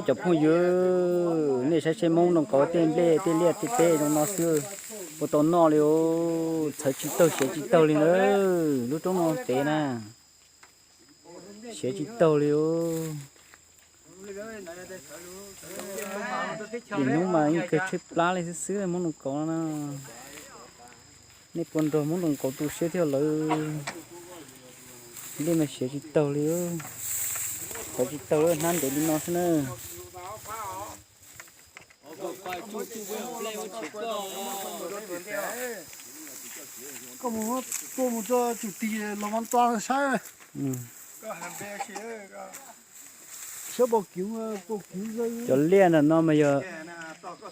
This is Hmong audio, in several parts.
Cov phooj ywg, nej saib seb Hmoob nroog kauv tej nplej tej liaj tej teb zoo no xwb, ua tau noj li os. Txhawv tsis taug siav tsis taug li na, lub roob no pem na, siav tsis taug li os. Nim hnub mas yeej kawg tshaib plab li xwb xwb Hmoob nroog kauv no na. Nej puas nrog Hmoob nroog kauv tu siab thiab lawm? Nplej mas siav tsis taug li, siav tsis taug li, hnab ntev li no xwb na. Koj mus, koj mus rau tsum tig los mas tua saib. Cov liaj ntawm no mas yog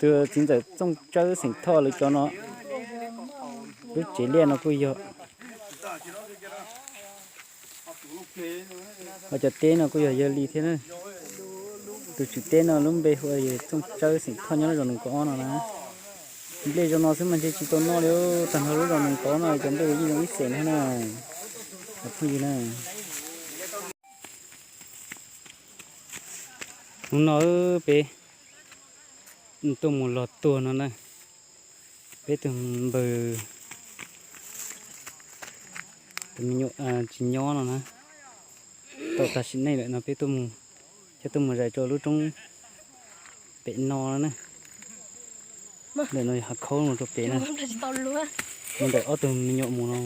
tus txiv ntxawm Txooj Tsawb xeem Thoj lawv cov no. Lub tsev liaj no kuj yog, ho cov teb no kuj yog yawg li thiab na. Tus tswv teb no lub npe hu ua Txooj Tsawb xeem Thoj nyob lub zos Noog Kaum Ob no na. Nplej zoo no xwb mas ntshe tsis tau noj li, tag nrho lub zos Noog Kaum Ob no cov nplej yeej zoo ib xeem no na, cov phooj ywg na. Hnub no peb tuaj mus los tuag no na, peb tus npawg, tus me nyuam tsis nyob no na, tau tag sim neej lawm no peb tuaj mus, coj tuaj mus zais rau lub roob pem no na. Ntawm no yog hav khaub mus rau pem na, mus ntawm ob tug me nyuam mus no.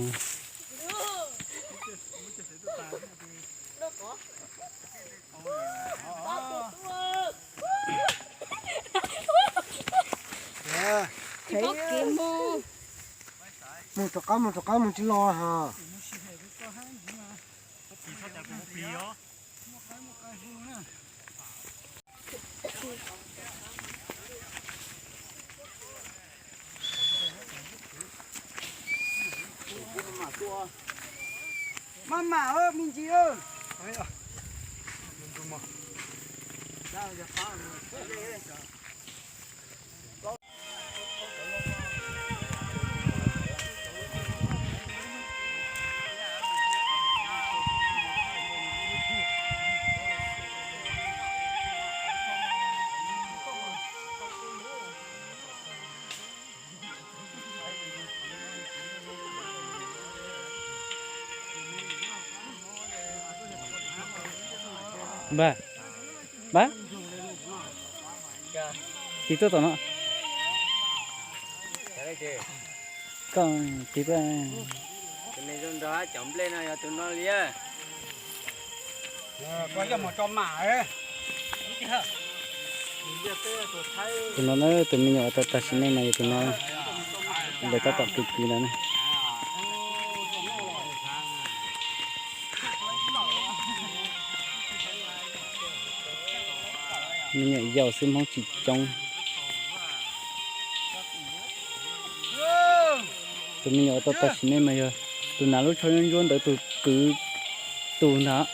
Mus rov qab, mus rov qab, mus tsis los ha. Maj mam me ntsis. Npawg, npawg, tiv tuaj tom no. Koj tiv tuaj. Cov nplej no yog tus no li. Tus no na, tus me nyuam tau tag sim neej no yog tus no, ntawm tab tom kwv kwv ntawd na. Me nyuam yaus xwb, Hmoob tsis coob. Tus me nyuam tau tag sim neej mas yog tus hnav lub tsho ntsuab ntsuab ntawd tus kwv tus ntag.